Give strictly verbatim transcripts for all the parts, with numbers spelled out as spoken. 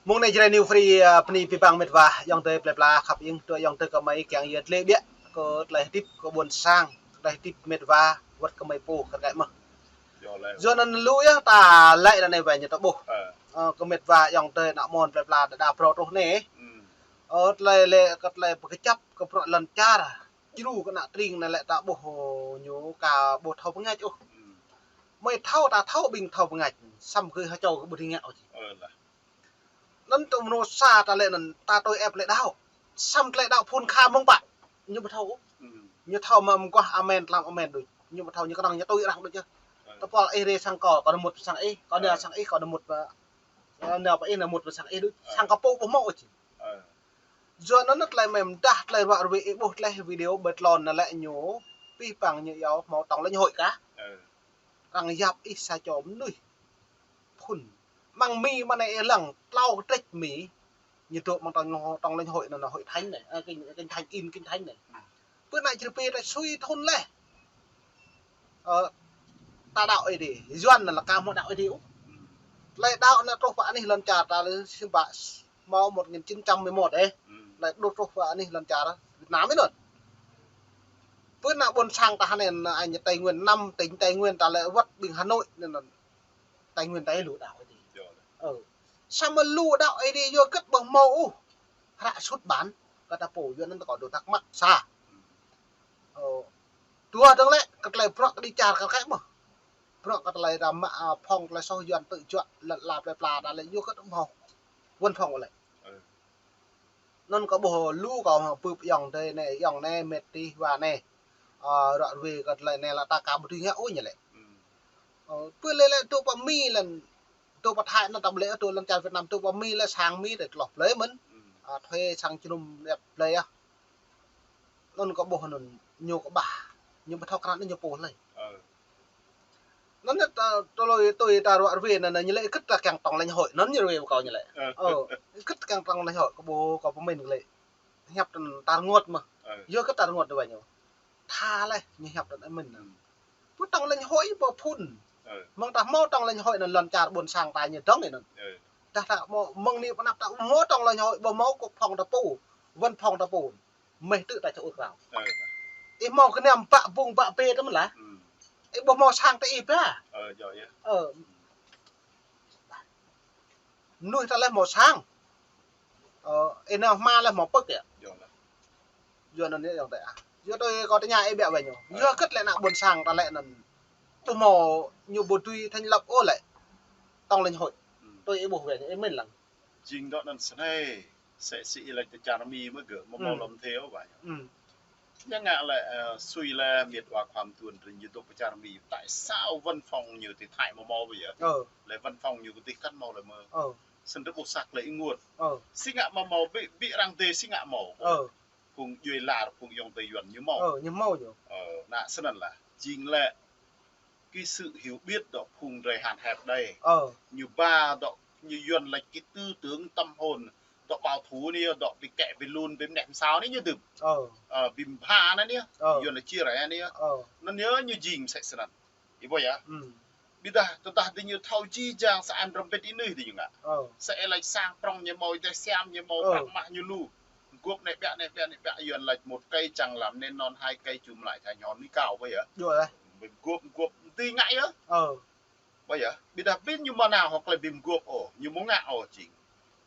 Mơ̆ng anai Jrai New Free, ơ, bơni abih bang met wa, ayŏng adơi plơi pla khăp ing, tui ayŏng adơi kơmơi kiăng yơh tơlơi ƀiă, kơ tơlơi hơdip kơ ƀôn sang, tơlơi hơdip met wa, wơ̆t kơmơi pô kơ tơkai mơ̆n. Yua anŭn lu yơh ta lĕ ră anai wai ñu ta ƀuh. Ơ, kơ met wa ayŏng adơi ană mơnuih plơi pla đa đa phrâo truh anai. Ơ, tơlơi lĕ kơ tơlơi pơkơjăp kơ bruă lŏn čar. Djru kơ ană tring anai lĕ ta ƀuh ñu ka ƀu thâo pơngač ôh. Mơi thâo ta thâo ƀing thâo pơngač. Samơ̆ kơ hơčâo kơ ƀu dưi ngă ôh. Anŭn tơ mơnuih sa ta lĕ anŭn ta tui ĕp lĕ đaŏ. Samơ̆ tơlơi đaŏ phun kha mơ̆ng pă. Ñu ƀu thâo ôh. Ñu thâo mă mơguah amen tlam amen đôč. Ñu ƀu thâo ñu kơnơ̆ng ñu tui arăng đôč yơh. Tơpul ih rai sang kâo, kâo nao mŭt pơ sang ih, kâo nao sang ih, kâo nao mŭt pơ, kâo nao pơ ih, nao mŭt pơ sang ih đôč. Sang kâo pô ƀu hmâo ôh či. Yua anŭn tơlơi mơ̆ng dah tơlơi ruă ruê ih ƀuh tơlơi video ƀơi tlôn anai lĕ ñu abih bang ñu yua hmâo tŏng lĕ ñu hơi kah. Arăng yap ih sa čô mơnuih phun. Mơ̆ng Mi mơ̆ng anai ih lăng tlâo kơtrĕč Mi. Ñu dŏ mơ̆ng tŏng, tŏng lĕ hơi anŭn, hơi thánh anai. Ơ, kinh, kinh thánh in, kinh thánh anai. Pơ anai črê pê ta sui thun lĕ. Ơ, ta đaŏ Ơi Adai. Yuan anŭn lĕ ka hmâo đaŏ Ơi Adai ôh. Tơlơi đaŏ anŭn truh pơ anih lŏn čar ta lĕ sĭ ƀă hmâo một nghìn chín trăm mười một ĕh. Tơlơi đôč truh pơ anih lŏn čar Việt Nam anŭn. Pơ anai ƀôn sang ta anai, anai Tây Nguyên, năm tỉnh Tây Nguyên ta lĕ wơ̆t ƀing Hà Nội anŭn. Tây Nguyên ta lu đaŏ Ơi Adai. Ơ. Samơ̆ lu đaŏ Ơi Adai yua hơget ƀu hmâo ôh hră xuất bản kơ ta pô, yua anŭn ta kơ dŏ thắc mắc sa. Ơ. Dua dơ̆ng lĕ kơ tơlơi bruă kơđi čar kơ tơkai mơ̆n. Bruă kơ tơlơi ta mă, ơ, phŏng tơlơi soh Yuan tơjuă lŏn ala plơi pla ta lĕ yua hơget ƀu hmâo văn phòng lĕ. Anŭn kâo ƀuh lu kâo hmâo bưp ayŏng adơi anai, ayŏng anai, met tih wa anai. Ơ, ruă ruê kơ tơlơi anai lĕ ta ka ƀu dưi ngă ôh ñu lĕ. Ơ, pơ lĕ lĕ dŏ pơ Mi lĕ, dŏ pơ Thái anŭn ta ƀu lĕ, dŏ lŏn čar Việt Nam dŏ pơ Mi lĕ sang Mi đe tloh blơi mơ̆n. Ơ, thuê sang jơnum đe blơi yơh. Anŭn kâo ƀuh anŭn ñu kơ ƀah, ñu ƀu thâo krăn ñu pô lơi. Anŭn ta, tơlơi tui ta ruă ruê anŭn ñu lĕ hơget ta kiăng tŏng lĕ hơi, anŭn ñu ruê kâo ñu lĕ. Ơ, hơget kiăng tŏng lĕ hơi, kâo ƀuh kâo pơmĭn kơ lĕ. Hiăp tơnăn ta rơngot mơ̆n. Yua hơget ta rơngot đe wai ñu. Tha lĕ ñu hiăp tơnăn mĭn anŭn. Pơ tŏng lĕ hơi ƀu phun. Mơ̆ng ta hmâo tŏng lĕ hơi anŭn lŏn čar ƀôn sang ta ñu dŏng anŭn. Dah ta hmâo mơ̆ng anai pơ anăp ta hmâo tŏng lĕ hơi ƀu hmâo kơ phŏng ta pô. Văn phòng ta pô. Mơ̆ tŭ ta čơ ur krao. Ih hmâo kơ anăm bă bung bă bê tơ mơ̆n lah. Ih ƀu hmâo sang tơ ih ba. Ơ. Mơnuih ta lĕ hmâo sang. Ơ, ih nao hma lĕ hmâo pơk yơh. Yua anŭn yơh ayŏng adơi ah. Yua tui kâo tơña ih biă wai ñu. Yua hơget lĕ ană ƀôn sang ta lĕ anŭn. Ƀu hmâo ñu ƀu dưi thành lập ôh lĕ. Tŏng lĕ hơi. Tui ih ƀuh wai ñu, ih mĭn lăng. Jing dŏ anŭn snei, sĕ si ih lĕ tơ čar Mi mơ̆ gơ̆, mơ̆ hmâo lŏm thê ôh wai. Ñu ngă lĕ, ơ, sui lĕ miệt wa khua mơtuôn tring ñu dŏ pơ čar Mi. Tại sao văn phòng ñu ti Thái mơ̆ hmâo ƀu yơh? Lĕ văn phòng ñu kơ tih kăn hmâo lĕ mơ̆. Snăn tơ ƀuh săk lĕ ih ngot. Si ngă mơ̆ hmâo ƀĭ, ƀĭ arăng dê si ngă hmâo. Phung djuai lar, phung ayŏng adơi Yuan ñu hmâo. Ñu hmâo ñu. Ơ, anŭn snăn lah. Jing lĕ cái sự hiểu biết dŏ phung drei hạn hẹp đây. Ñu ba dŏ, ñu Yuan lač cái tư tưởng tâm hồn dŏ bảo thủ anai, dŏ bi kĕ bi lun, bi mneh msao anai ñu dưm. Ơ, bi mbha anai anai, Yuan lač chia rẽ anai. Anŭn yơh ñu jing mơsĕ snăn. Ih ƀuh yơh. Ƀiădah, tơdah diñu thâo jih jang sa em rơmbit ih nui diñu ngă. Sa ih lač sang prŏng ñu hmâo, ih dêh siam ñu hmâo, prăk mah ñu lu. Guôp anai ƀiă, anai ƀiă, anai ƀiă, Yuan lač một cây chẳng làm nên non, hai cây chùm lại thành hòn núi cao, ƀuh yơh. Bi mguôp, mguôp, tui ngă yơh. Ƀuh yơh, ƀiădah ƀing ñu mơ̆ nao hŏng klei bi mguôp ôh, ñu mơ̆ ngă ôh jing.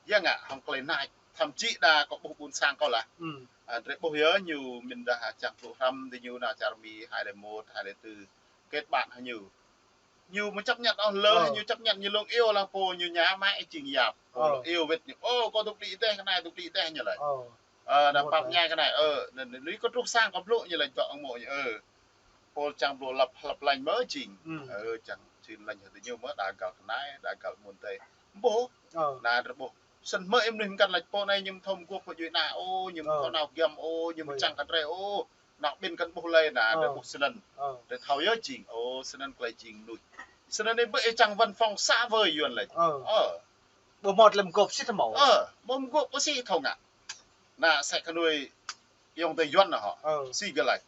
Yua ngă hŏng klei nač, thậm chí đa kâo ƀuh ƀuôn sang kâo lah. Ơ, drei ƀuh yơh ñu mĭn dah čang pluh hrăm diñu nao čar Mi hai lẻ một, hai lẻ tư, kết bạn hăng ñu. Ñu mơ̆ chấp nhận ôh, lơ ñu chấp nhận ñu lông iêu lăng pô ñu ña mă jing yap. Pô lông iêu wĭt ñu. Ô, kâo dŏ đĭ dêh kơ anai, dŏ đĭ dêh ñu lač. Ơ, đa pap ñai kơ anai, ơ, anŭn, anŭn, lui kơ truh sang kâo blŭ ñu lač dŏ ang mô ñu, ơ. Pô čang blŭ lăp, lăp lañ mơ̆ jing. Ơ, čang čin lañ hơdơr ñu mơ̆ đa găl kơ anai, đa găl mơ̆n tơi. Ƀuh. Anai drei ƀuh. Snăn mơ̆ ih mnuih mkăn lač pô anai ñu mơ̆ thâo mguôp pơ djuai ana, ô, ñu mơ̆ thâo nao giăm, ô, ñu mơ̆ čang kơ drei, ô. Nao ƀĭn kăn ƀuh lơi, anai drei ƀuh snăn. Drei thâo yơh jing, ô, snăn klei jing mnuih. Snăn anai ƀơi ih čang văn phòng xã vơi Yuan lač. Ơ. Ƀu hmâo tơlơi mguôp sĭt hmâo. Ơ, ƀu mguôp ƀu sĭt thâo ngă. Anai sĕ kơ nui ayŏng adơi Yuan anai hŏ. Si gơ̆ lač.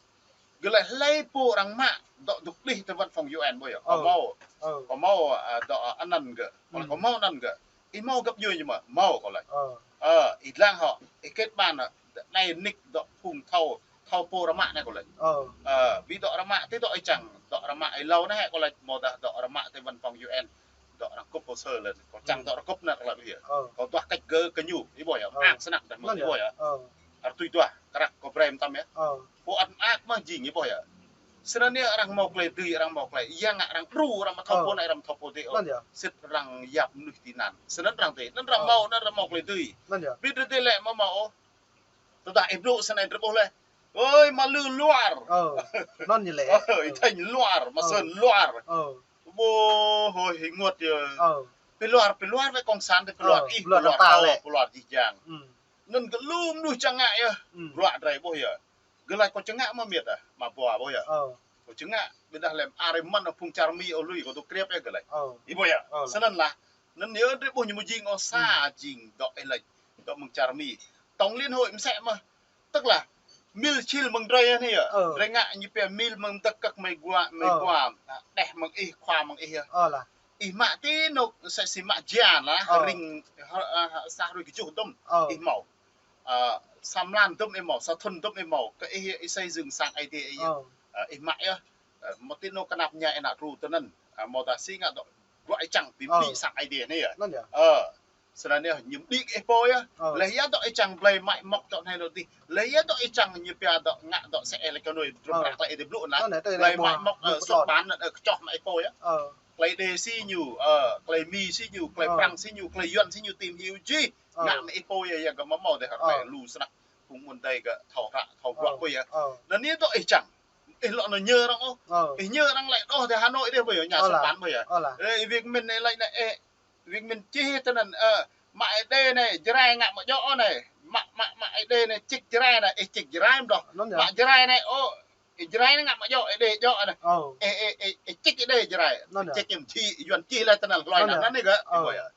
Gơ̆ lač hlei pô arăng mă dŏ dŏ đih tơ văn phòng U N ƀuh yơh. Kâo hmâo. Kâo hmâo, ơ, dŏ, ơ, anăn gơ̆. Kâo hmâo anăn gơ̆. Ih hmâo găp djuai ñu mơ̆? Hmâo kâo laĭ. Ơ. Ơ, ih lăng hŏ, ih kết bạn hŏ, anai nik dŏ phung thâo, thâo pô rơmă anai kâo laĭ. Ơ. Ơ, ƀing dŏ rơmă tih dŏ ih čang, dŏ rơmă ih hlâo anai hĕ kâo laĭ, hmâo dah dŏ rơmă ti văn phòng U N, dŏ arăng kŭp hồ sơ lĕ, kâo čang dŏ rơkŭp anŭn kâo laĭ ƀu yơh. Ơ. Kâo duah kĕč gơ̆ kơ ñu, ih ƀuh yơh, ang snăk dah mơ̆, ih ƀuh yơh. Ơ. Arăng tui duah, krăk kâo brơi mơtam yơh. Ơ. Pô ăt mơak mơ̆ jing, ih ƀuh yơh. Snăn yơh arăng hmâo klei dưi, arăng hmâo klei, yang ngă arăng đru, arăng mă thâo pô anai, arăng mă thâo pô dih ôh. Anŭn yơh. Sĭt arăng yap mơnuih tinăn. Snăn arăng dưi, anŭn arăng hmâo, anŭn arăng hmâo klei dưi. Anŭn yơh. Ƀiădah drei lĕ mơ̆ hmâo ôh. Tơdah ih blŭ snăn drei ƀuh leh. Ơi, mă lư luar. Ơ, anŭn yơh lĕ. Ơ, ih thâo luar, mă sơ̆n luar. Ơ. Ƀuh, hơi, ih ngŏt yơh. Ơ. Pơ luar, pơ luar wơ̆t cộng sản, pơ luar ih, pơ luar kâo, pơ luar jih jang. Anŭn kơ lu mơnuih čang ngă yơh. Bruă drei ƀuh yơh. Gơ̆ laĭ kâo čang ngă mơ̆ miêt ah, mă ƀuă ƀuh yơh. Kâo čang ngă, ƀiădah lĕ arăng mơ̆n phung čar Mi ôh lui, kâo dŏ krep yơh gơ̆ laĭ. Ih ƀuh yơh. Snăn lah. Anŭn yơh drei ƀuh ñu mơ̆ jing ôh sa jing dŏ ih laĭ. Dŏ mơ̆ng čar Mi. Tổng liên hội msĕ mơ̆. Tức là mil čil mơ̆ng drei anai yơh. Drei ngă ñu pia mil mơ̆ng tơkăk mei gua, mei gua. Đeh mơ̆ng ih, khua mơ̆ng ih yơh. Ih mă ti anôk sa si mă jia lah, ring, sa hruê kơjuh dŭm, ih hmâo. Ơ, sa mlan dŭm ih hmâo, sa thŭn dŭm ih hmâo, kơ ih, ih xây dựng sang Aê Diê ih yơh. Ơ, ih mă yơh. Ơ, mơ̆ ti anôk kơnap ñai ih nao đru tơ anŭn. Ơ, hmâo dah si ngă dŏ bruă ih čang bi mlih sang Aê Diê anai yơh. Ơ, snăn yơh, ñu mđĭ kơ ih pô yơh. Leh yơh dŏ ih čang blei mai mŏk dŏ anai dŏ dih. Leh yơh dŏ ih čang ñu pia dŏ ngă dŏ sĕ ih laĭ kơ anai, drôm prăk laĭ ih dih blŭ anăn. Leh mai mŏk, ơ, xuất bản anăn, ơ, kơčoh mă ih pô yơh. Klei Đê si ñu, ơ, klei Mi si ñu, klei Prăng si ñu, klei Yuăn si ñu tìm hiểu jih. Ngă mă ih pô yơh, yơh gơ̆ mơ̆ hmâo dêh hơr lu snăk. Phung mơ̆n dêh gơ̆ thâo hră, thâo bruă ƀuh yơh. Anăn yơh dŏ ih čang. Ih lŏ nao ñu arăng ôh. Ih ñu arăng laĭ đôč ti Hà Nội dêh ƀuh yơh, nhà xuất bản ƀuh yơh. Ơ, ơ, Việt Minh ih laĭ anai, ơ, Việt Minh čih tơ anăn, ơ, mă Aê Diê anai, Jrai ngă mă djŏ anai. Mă, mă, mă Aê Diê anai, čih Jrai anai, ih čih Jrai mơ̆ đôč. Mă Jrai anai, ơ, Jrai anai ngă mă djŏ, Aê Diê djŏ anai. Ih, ih, ih, ih čih Aê Diê Jrai. Čih ñu či, Yuăn čih leh tơ anăn hloi anăn anai gơ̆. Ih ƀuh yơh.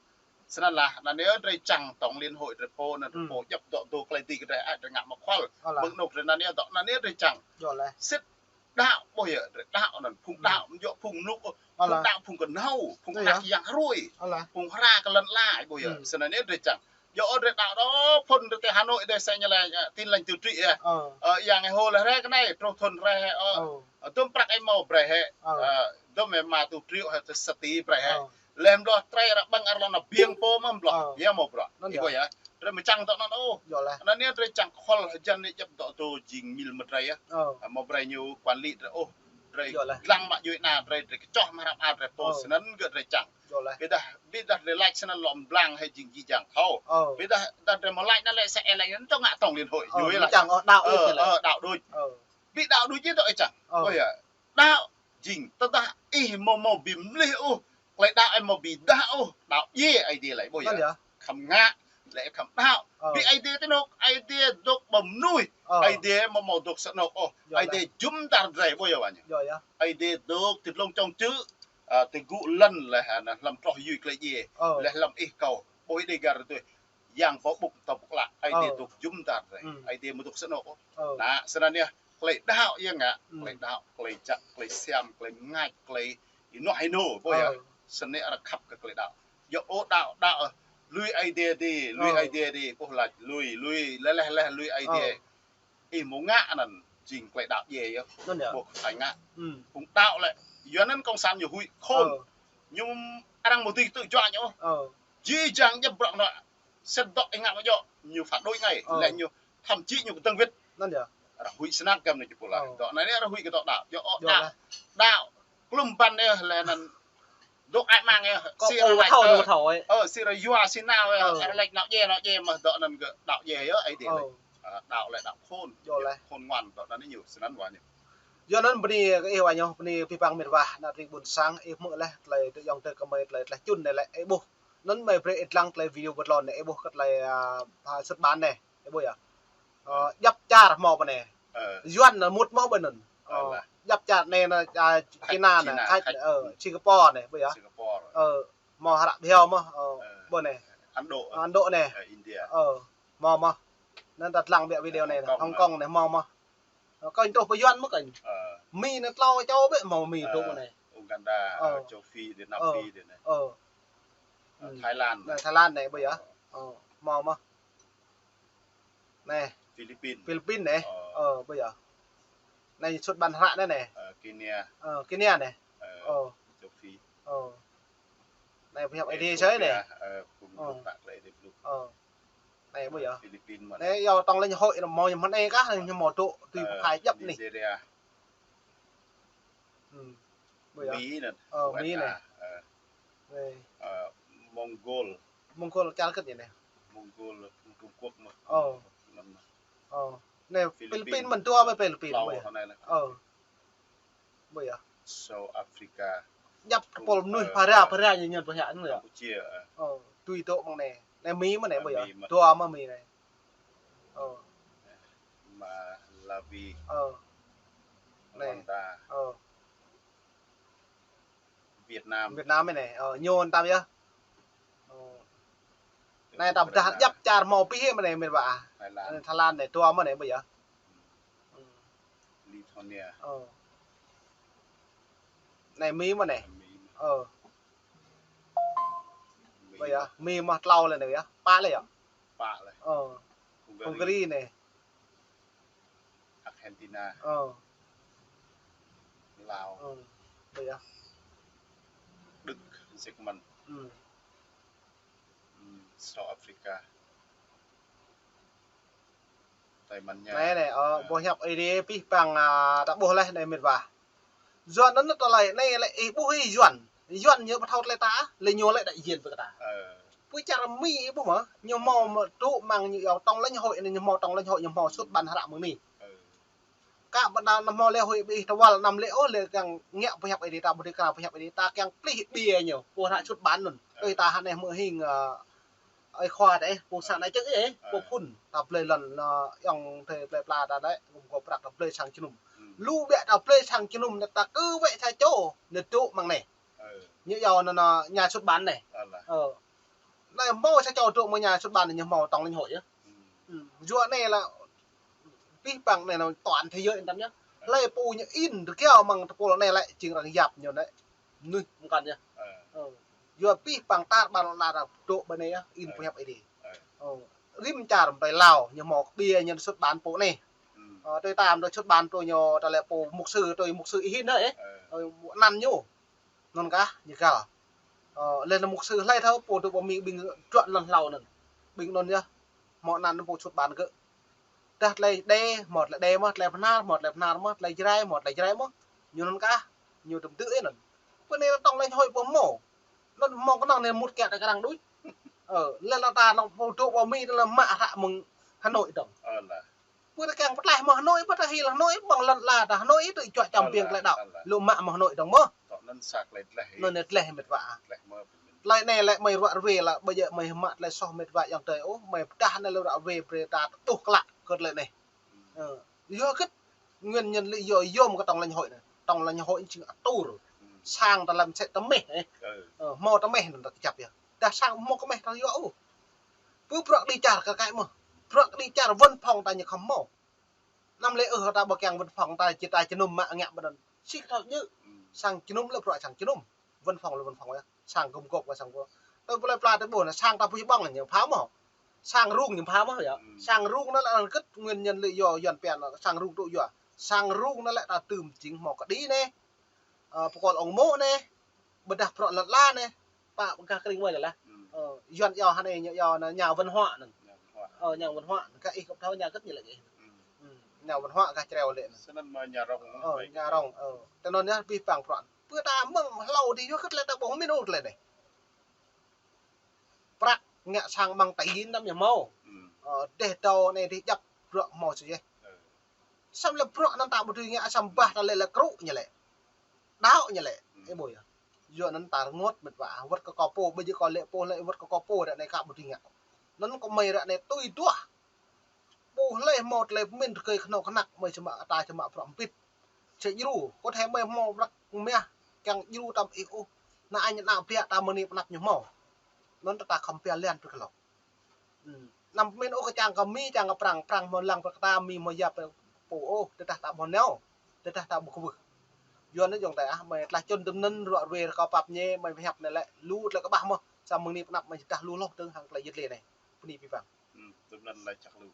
Snăn lah, anăn yơh drei čang tổng liên hội drei pô, anăn drei pô djŏp dŏ dŏ klei dih kơ drei, ơ, drei ngă mă khual. Mơ̆ng anôk drei anăn yơh dŏ, anăn yơh drei čang. Sĭt đaŏ ƀuh yơh, drei đaŏ anăn, phung đaŏ, mơ̆ djŏ phung mluk, phung đaŏ, phung kơnhâo, phung đaŏ yang hruê, phung hra kơ lŏn ala ƀuh yơh. Snăn yơh drei čang. Djŏ drei đaŏ đôč, phŭn drei ti Hà Nội dêh sĕ ñu laĭ, ơ, Tin Lành Tự Trị yơh. Ơ, yang ih hô leh hrơi kơ anai, truh thŭn hrơi hĕ, ơ, dŭm prăk ih hmâo brơi hĕ. Ơ, dŭm ih mă tu triệu hĕ, sa tỉ brơi hĕ. Leh mơ̆ đôč, trei arăng ƀơ̆ng arăng lŏn anăn biêng pô mơ̆ mơ̆ đôč. Yơh hmâo bruă. Ih ƀuh yơh. Drei mơ̆ čang dŏ anăn ôh. Anăn yơh drei čang khol hơjăn anai djŏp dŏ dŏ jing mil mơ̆ drei yơh. Ơ, mơ̆ brơi ñu quản lý drei ôh. Drei lăng mă djuai ana drei, drei kơčoh mă hrăm a drei pô snăn gơ̆ drei čang. Ƀiădah, ƀiădah drei laĭ snăn lŏ mblang hĕ jing jih jang thâo. Ƀiădah, dah drei mơ̆ laĭ anăn lĕ sĕ ih laĭ anăn tơ ngă tổng liên hội. Ơ, ñu laĭ čang ôh đaŏ đôč. Ơ, đaŏ đôč. Ƀiădah đaŏ đôč jih dŏ ih čang. Ơ. Ƀuh yơh. Đaŏ jing, tơdah ih mơ̆ hmâo bi mlih ôh, klei đaŏ ih mơ̆ bi dah ôh, đaŏ djai Aê Diê laĭ ƀuh yơh. Khăm ngă, lĕ khăm đaŏ. Bi Aê Diê ti anôk, Aê Diê dôk ƀơi mơnuih, Aê Diê mơ̆ hmâo dôk sa anôk ôh, Aê Diê jum dar drei ƀuh yơh wa ñu. Aê Diê dôk ti dlông čŏng čư̆, ơ, ti gŭ lăn leh, ơ, anăn hlăm troh yui klei djiê, leh hlăm ih kâo, ƀuh ih dêh găr tui. Yang pô ƀŭk tơ ƀŭk lă, Aê Diê dôk jum dar drei. Aê Diê mơ̆ dôk sa anôk ôh. Anăn, snăn yơh, klei đaŏ yơh ngă, klei đaŏ, klei jăk, klei siam, klei mngač, klei ênuah ênô, ƀuh yơh. Snăn arăng khăp kơ klei đaŏ. Djŏ ôh đaŏ, đaŏ, lui Aê Diê dih, lui Aê Diê dih, ƀuh lač, lui, lui, leh, leh, leh, lui Aê Diê. Ih mơ̆ ngă anăn, jing klei đaŏ djai yơh. Ƀuh thâo ngă. Phung đaŏ lĕ, yua anăn cộng sản ñu huĭ khôn. Ñu arăng mơ̆ dưi tŭ juă ñu. Jih jang djŏp bruă anăn. Sĭt dŏ ih ngă mă djŏ, ñu phản đối ngay. Leh ñu thậm chí ñu kơdơ̆ng wĭt. Arăng huĭ snăk gơ̆ anăn ñu pô lah. Dŏ anăn arăng huĭ kơ dŏ đaŏ. Djŏ ôh đaŏ. Đaŏ. Klŭm ƀăn yơh leh anăn. Dôk ai mang yơh. Si arăng lač thâo, ơ, thâo, ơ. Ơ, si arăng yua, si nao yơh. Ơ. Arăng lač nao djai, nao djai mơ̆ dŏ anăn gơ̆ đaŏ djai yơh, Aê Diê lač. Ơ, đaŏ lĕ đaŏ khôn. Khôn ngoan dŏ anăn ñu, snăn wa ñu. Yua anăn bơni kơ ih wa ñu, bơni abih bang mĭt wa, ană tring ƀuôn sang, ih hmư̆ leh, tơlơi tơ yŏng tơ kơ mơi, tơlơi tơleh čun anai lĕ, ih ƀuh. Anăn mơi brơi ih lăng tơlơi video bơtlon anai, ih ƀuh kơ tơlơi, ơ, xuất bản anai. Ih ƀuh yơh. Ơ, djăp čar hmâo pơ anai. Ơ. Yuăn anăn mŭt hmâo pơ anăn. Ơ, djăp čar anai anăn, ơ, Čina anăn, Čina, Thái, Thái, ơ, Singapore anai, ƀuh yơh. Singapore. Ơ, hmâo hră bhiâo mơ̆, ơ, ƀuh anai. Ấn Độ. Ấn Độ anai. Ơ, India. Ơ, hmâo mơ̆. Anăn ta lăng biă video anai, Hồng Kông anai, hmâo mơ̆. Ơ, kơnh truh pơ Yuăn mơ̆ kơnh. Ơ. Mi anăn tlâo čô ƀĕ hmâo Mi truh anai. Uganda, ơ, châu Phi, Nam Phi anai. Ơ. Ơ, Thái Lan. Anai Thái Lan anai, ƀơi yơh. Ơ. Ơ, hmâo mơ̆n. Anai. Philippin. Philippin anai. Ơ. Ơ, ƀơi yơh. Anai sut ƀan hră anai anai. Ơ, Kenya. Ơ, Kenya anai. Ơ, ơ. Châu Phi. Ơ. Anai pơhiăp Aê Diê sơi anai. Ethiopia, ơ, ơ. Anai ƀơi yơh. Philippin mơ̆n. Anai yua tong lĕ ñu hơi hmâo ñu mơ̆n anai kah, ñu hmâo dŏ tui pơphai djăp anai. Nigeria. Hm. Ƀơi yơh. Mi anŭn. Ơ, Mi anai. Ơ. Anai. Ơ, Mongol. Mongol čar kơ̆t ñu anai. Mongol, Trung Quốc mơ̆n. Ơ. Anŭn mơ̆n. Ơ. Anai Philippin mơ̆n, dua ƀơi Philippin ƀơi yơh. Ơ. Ƀơi yơh. South Africa. Djăp kơpul mơnuih phara, phara ñu ñăn pơhiăp anŭn yơh. Campuchia, ơ. Ơ, tui dŏ mơ̆ng anai. Anai Mi mơ̆n anai ƀơi yơh. Mi mơ̆n. Dua mơ̆n Mi anai. Ơ. Malawi. Ơ. Anai. Rwanda. Ơ. Việt Nam. Việt Nam anai. Ơ, ñu anŭn tăm yơh. Ơ. Anai tăm dah djăp čar hmâo pih mơ̆n anai mĭt wa. Thái Lan. Anai Thái Lan anai, dua mơ̆n anai ƀơi yơh. Lithuania. Ơ. Anai Mi mơ̆n anai. Mi. Ơ. Mi. Ƀơi yơh, Mi mơ̆n tlâo lĕ anai yơh. Pă lĕ yơh. Pă lĕ. Ơ. Hungary. Hungary anai. Argentina. Ơ. Lào. Ơ. Ƀơi yơh. Đức, German. Hm. Hm, South Africa. Tây Ban Nha. Anai anai, ơ, ơ. Pơhiăp Aê Diê pih păng, a, ta ƀuh laih anai mĭt wa. Yuan anŭn tơlơi anai lĕ ih ƀuh ih Yuan. Yuan ñu ƀu thâo tơlơi ta, lĕ ñu lĕ đại diện ƀơi kơ ta. Ơ. Pơ čar Mi ih ƀuh mơ̆n, ñu hmâo mơ̆ dŏ mơ̆ng ñu yua tong lãnh hội anai, ñu hmâo tong lãnh hội, ñu hmâo sut ƀan hră mơ̆ng anai. Ơ. Kơ ƀơ̆n ta anăm hmâo lĕ hơi ƀing ih tơwăl anăm lĕ ôh, lĕ kiăng ngă pơhiăp Aê Diê ta ƀu dưi kơ pơhiăp Aê Diê ta kiăng plih ƀiă ñu, pô hră sut ƀan anŭn. Ơ. Ơi ta hơnai mơ̆ hing, ơ, ơi khua ta ih, pô sang anai čơ̆ng ih, ơ, pô phŭn, ta blơi lŏn, ơ, ayŏng adơi plơi pla ta đơi, gum gôp prăk ta blơi sang jơnum. Hm. Lu biă ta blơi sang jơnum, anai ta kơ wơ̆t sa čô, anai dŏ mơ̆ng anai. Ơ. Ñu yua anŭn, anŭn, nhà xuất bản anai. Ơ. Anai hmâo sa čô dŏ mơ̆ng nhà xuất bản anai ñu hmâo tong lãnh hội yơh. Hm. Hm. Yua anai lĕ pih păng anai anŭn toàn thế giới anŭn tăm yơh. Ơ. Lĕ pô ñu in rơkiao mơ̆ng tơpul anai lĕ jing arăng yap ñu anai. Mơnuih mơ̆ng kăn yơh. Ơ. Ơ. Yua pih păng tar ƀar lŏn la dŏ ƀơi anai yơh, in pơhiăp Aê Diê. Ơ. Ơ. Rĭm čar mơ̆ng tơi Lào, ñu hmâo kơ ƀiă ñu xuất bản pô anai. Hm. Ơ, tui tam dŏ xuất bản tui ñu, ta lĕ pô mục sư, tui mục sư ih hin hă, ơ. Ơ. Ơ, anăn ñu. Anŭn kah, ñu găl. Ơ, lĕ anŭn mục sư hlơi thâo, pô dŏ ƀơi Mi ƀing truă lŏn hlâo anŭn. Ƀing anŭn yơh, hmâo anăn pô sut ƀan gơ̆. Dah tơlơi Êđê, hmâo tơlơi Êđê mơ̆n, tơlơi Bahnar, hmâo tơlơi Bahnar mơ̆n, tơlơi Jrai, hmâo tơlơi Jrai mơ̆n. Ñu anŭn kah, ñu tơm dư̆ anŭn. Pơ anai tong lãnh hội ƀu hmâo. Anŭn hmâo kơnơ̆ng anai mŭt kiăng ta kơ arăng đuč. Ơ, lĕ lŏn ta anŭn pô dŏ ƀơi Mi anŭn lĕ mă hră mơ̆ng Hà Nội dong. Ơ, lĕ. Pơ ta kiăng pơtlaih mơ̆ng Hà Nội, pơ ta hil Hà Nội, ƀơ̆ng lŏn la ta Hà Nội, tui čuă čăm biêng tơlơi đaŏ. Lu mă mơ̆ng Hà Nội dong mơ̆n. Anŭn anai tơlơi mĭt wa. Tơlơi anai lĕ mơi ruă rơwe lĕ, ƀơi yơh mơi hmă tơlơi soh mĭt wa ayŏng adơi ôh, mơi pơdah anai lu ruă rơwe brơi ta tơƀuh klă kơ tơlơi anai. Ơ, yua hơget nguyên nhân lĕ yua yôm kơ tong lãnh hội anai. Tong lãnh hội jing atur. Sang ta lăm sĕ tơmeh, ơ. Ơ, hmâo tơmeh anŭn ta kơjăp yơh. Dah sang hmâo tơmeh ta yua ôh. Pơ bruă kơđi čar kơ kaĭ mơ̆n. Bruă kơđi čar văn phòng ta ñu khŏm hmâo. Anăm lĕ ôh ta ƀu kiăng văn phòng ta či ta jơnum mă ngă ƀơi anŭn. Sĭt thâo djơ̆. Hm. Sang jơnum lĕ bruă sang jơnum. Văn phòng lĕ văn phòng yơh. Sang gum gôp kơ sang gum. Tơl plơi pla tơl ƀuh anai sang ta pơhiăp ƀơ̆ng ñu phao mơ̆n. Sang rŭng ñu phao mơ̆n yơh. Hm. Sang rŭng anŭn lĕ hơget nguyên nhân lĕ yua Yuan pian sang rŭng tŭ yua. Sang rŭng anŭn lĕ ta tơm jing hmâo kơđi anai. Ơ, pơkŏl ŏng mô̆ anai. Ƀôdah prŏ lŏn la anai. Pă pơgah kơring mơ̆n lĕ. Hm. Ơ, Yuan yua hơnai ñu yua anai nhà văn hóa anŭn. Nhà văn hóa. Ơ, nhà văn hóa. Kơ ih kơ thâo nhà hơget ñu lĕ ih. Hm. Hm, nhà văn hóa kơ čreo lĕ anŭn. Snăn mơ̆ nhà rong. Ơ, nhà rong. Ơ. Tơnŏn yơh pih păng prŏ. Pơ ta mơ̆ng hlâo dih yua hơget lĕ ta ƀuh min ôh tơlơi anai. Prăk ngă sang mơ̆ng ta yin tăm ñu hmâo. Hm. Ơ, dêh dâo anai dêh djăp bruă hmâo sui yơh. Ơ. Samơ̆ lĕ bruă anŭn ta ƀu dưi ngă samơ̆ bah ta lĕ lĕ krŭ ñu lĕ. Đaŏ ñu lĕ. Hm. Ih ƀuh yơh. Yua anŭn ta rơngot mĭt wa, wơ̆t kơ kâo pô, ƀơi yơh kâo lĕ pô, lĕ wơ̆t kơ kâo pô ră anai kâo ƀu dưi ngă. Anŭn kơ mơi ră anai tui duah. Ƀuh lĕ hmâo tơlơi pơmĭn rơgơi kơhnâo kơhnăk mơi či mă kơ ta či mă bruă mbĭt. Či djru, kơ thâo mơi hmâo prăk mah, kiăng djru tăm ih ôh. Ană añ ană ƀiă ta mơ̆ng anai pơ anăp ñu hmâo. Anŭn ta khŏm pia lian pơ kơlâo. Hm. Anăm pơmĭn ôh kơ čang kơ Mi, čang kơ Prăng, Prăng hmâo lăng pơ kơ ta, Mi hmâo yap pơ pô ôh, tơdah ta ƀu nao, tơdah ta ƀu kwưh. Yua anŭn ayŏng adơi ah, mơi tlaih čun tơm anŭn ruă rơwe rơkâo pap ñe, mơi pơhiăp anai lĕ, lu tơlơi kơƀah mơ̆n. Samơ̆ mơ̆ng anai pơ anăp mơ̆ kah lu hloh tơ̆ng hăng tơlơi yơh lĕ anai. Bơni abih bang. Hmm, tui anŭn lĕ čăk lu.